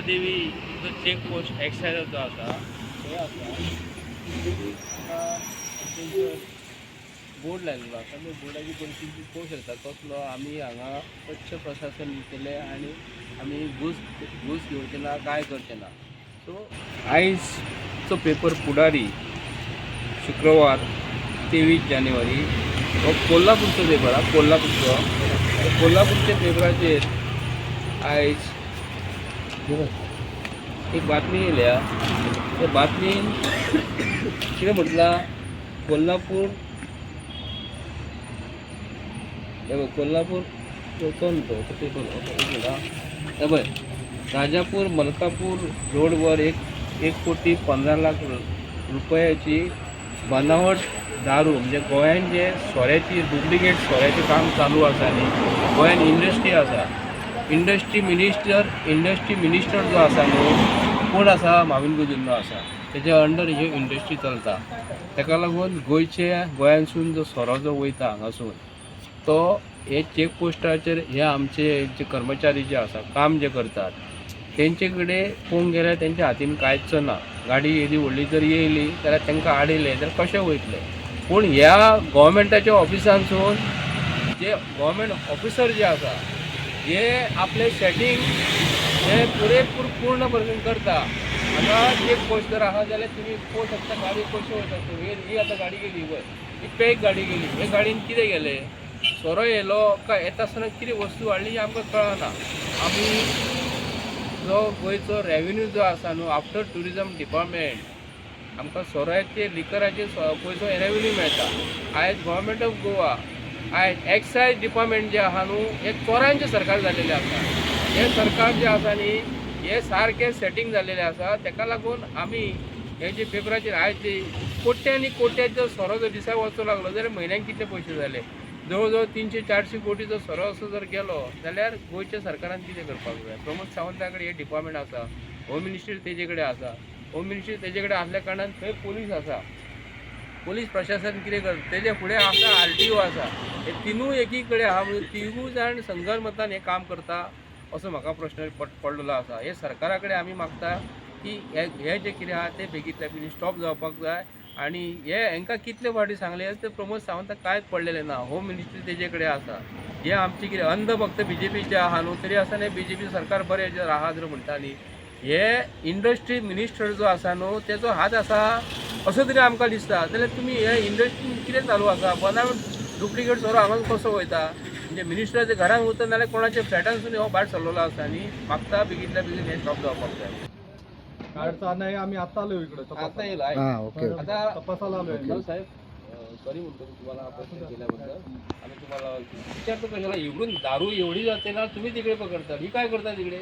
अंबादेवी जो check post एक्सायजाचो आसा थंय आसा. तेंचो बोर्ड लायलेलो आसा. त्या बोर्डाची परिस्थिती पळोवंक शकता कसलो आमी हांगा स्वच्छ प्रशासन दितले आनी आमी घूस घूस घेवचे ना, काय करचे ना. सो आयजचो पेपर पुढारी, शुक्रवार 23 जानेवारी, हो कोल्हापूरचो पेपर हा. कोल्हापूरचो. कोल्हापूरच्या पेपराचेर आयज एक बातमी येयल्या. त्या बातमीन कितें म्हटलां? कोल्हापूर, हे बघ, कोल्हापूर तो न्हू तो पेपर. एक मिनिट हा. हे पळय, राजापूर मलकापूर रोडवर एक 1 कोटी 15 लाख रुपयाची बनावट दारू. म्हणजे गोंयान जे सोऱ्याची, डुप्लिकेट सोऱ्याचें काम चालू आसा न्ही, गोंयान इंडस्ट्री आसा. इंडस्ट्री मिनिस्टर जो आसा न्हू, कोण आसा? माविन गुदिन्हो आसा. तेज्या अंडर ह्यो इंडस्ट्री चलता. ताका लागून गोंयचे, गोंयांसून जो सोरो जो वयता हांगासून, तो हे चेक पोस्टाचेर हे आमचे जे कर्मचारी जे आसा, काम जे करतात, तेंचे कडेन पळोवंक गेल्यार तेंच्या हातीन कांयच ना. गाडी येदी व्हडली जर येयली जाल्यार तांकां आडयलें जाल्यार कशें वयतले? पूण ह्या गोवोरमेंटाच्या ऑफिसांसून जे गोवोरमेंट ऑफिसर जे आसा, हे आपलें सेटींग हे पुरेपूर पूर्ण पर्यंत करता. हांगा चेक पोस्ट जर आहा जाल्यार तुमी पळोवंक शकता गाडी कश्यो वयता. ही ही आतां गाडी गेली पळय, ही पॅक गाडी गेली. हे गाडयेन कितें गेलें? सोरो येयलो काय येता आसतना कितें वस्तू हाडली हें आमकां कळना. आमी जो गोंयचो रेवेन्यू जो आसा न्हू, आफ्टर ट्युरिजम डिपार्टमेंट, आमकां सोऱ्याचे, लिकराचे पयसो रेवेन्यू मेळटा. आयज गव्हर्मेंट ऑफ गोवा, आयज एक्सायज डिपार्टमेंट जे आहा न्हू, हे चोरांचें सरकार जाल्लेलें आसा. हें सरकार जें आसा न्ही, हे सारकें सेटींग जाल्लेलें आसा. ताका लागून आमी हे जे पेपराचेर आयज जे कोट्यांनी कोट्याचो सोरो जर दिसा वचूंक लागलो जाल्यार म्हयन्याक कितले पयशे जाले? जवळ जवळ 300-400 कोटीचो सोरो असो जर गेलो जाल्यार गोंयच्या सरकारान कितें करपाक जाय? प्रमोद सावंता कडेन हे डिपार्टमेंट आसा, होम मिनिस्ट्री तेजे कडेन आसा. होम मिनिस्ट्री तेजे कडेन आसल्या कारणान थंय पोलीस आसा. पोलीस प्रशासन कितें करता? तेजे फुडें आसा आरटीओ आसा. हे तिनूय एकी कडेन आहा म्हणून तिनूय जाण संगनमतान हें काम करता असो म्हाका प्रश्न पडलेलो आसा. हे सरकारा कडेन आमी मागता की हे हे जे कितें आहा तें बेगींतल्या बेगीन स्टॉप जावपाक जाय. आनी हे हांकां कितले फावटी सांगले ते प्रमोद सावंताक कांयच पडलेलें ना. होम मिनिस्ट्री तेजे कडेन आसा. हे आमचे कितें अंधभक्त बीजेपीचे आहा न्हू, तरी आसतना बीजेपी सरकार बरें जर आहा जर म्हणटा न्ही, हे इंडस्ट्री मिनिस्टर जो आसा न्हू, तेजो हात आसा असो तरी आमकां दिसता. जाल्यार तुमी हे इंडस्ट्रीन कितें चालू आसा? बनावट डुप्लिकेट सोरो हांगा कसो वयता? म्हणजे मिनिस्टराच्या घरान वता नाल्यार कोणाच्या फ्लॅटानसून हो भायर सरलेलो आसा. न्ही मागता, बेगीनल्या बेगीन हें स्टॉप जावपाक जाय. काडचा नाही, आम्ही आता आलो इकडे. आता येईल आहे. हां, ओके. आता तपासाला आलोय. हॅलो साहेब, सॉरी म्हणतो मी तुम्हाला हा प्रश्न केल्याबद्दल. आम्ही तुम्हाला विचारतो कशाला? इकडून दारू एवढी जाते ना, तुम्ही तिकडे पकडता. ही काय करता तिकडे?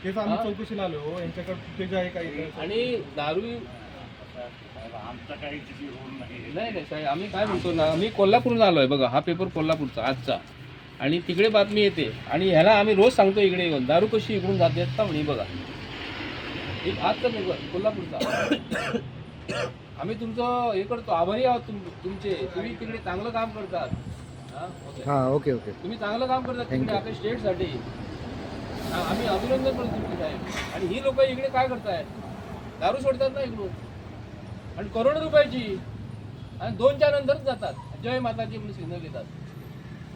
तेच आम्ही हा? चौकशीला आलो. यांच्याकडे फुटेज आहे काही. आणि दारू आमचा काही किती रोल नाही. नाही नाही साहेब, आम्ही काय म्हणतो ना, मी कोल्हापूरहून आलोय. बघा, हा पेपर कोल्हापूरचा आजचा आणि तिकडे बातमी येते. आणि ह्याला आम्ही रोज सांगतो इकडे येऊन, दारू कशी इकडून जाते का म्हणे. बघा, एक आजचा पेपर कोल्हापूरचा. आम्ही तुमचं हे करतो, आभारी आहोत तुमचे. तुम्ही तिकडे चांगलं काम करतात. हा, ओके. हां, ओके ओके तुम्ही चांगलं काम करतात Thank तिकडे you. आपल्या स्टेटसाठी. आम्ही अभिनंदन करतो तुमचे साहेब. आणि ही लोक इकडे काय करतायत? दारू सोडतात ना इकडून आणि करोडो रुपयाची, आणि 2च्या नंतरच जातात, जय माताची म्हणून सिग्नल देतात.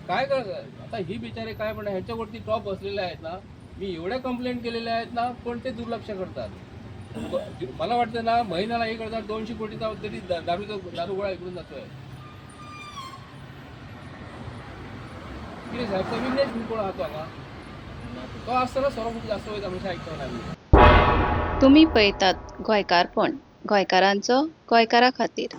काय कर आता ही बिचारे? काय म्हणा, ह्यांच्यावरती टॉप बसलेले आहेत ना. मी एवढ्या कंप्लेंट केलेल्या आहेत ना, पण ते दुर्लक्ष करतात. मला वाटतं ना, महिन्याला 1200 कोटीचा तरी दारूचा दारुगोळा इकडून जातोय. किती साहेब, तो विघ्नेश म्हणून कोण आहा तो हांगा, तो आसतना सोरो खूप जास्त वयता म्हणून आयकता आमी. तुमी पळयतात गोंयकारपण, गोंयकारांचो गोंयकारा खातीर.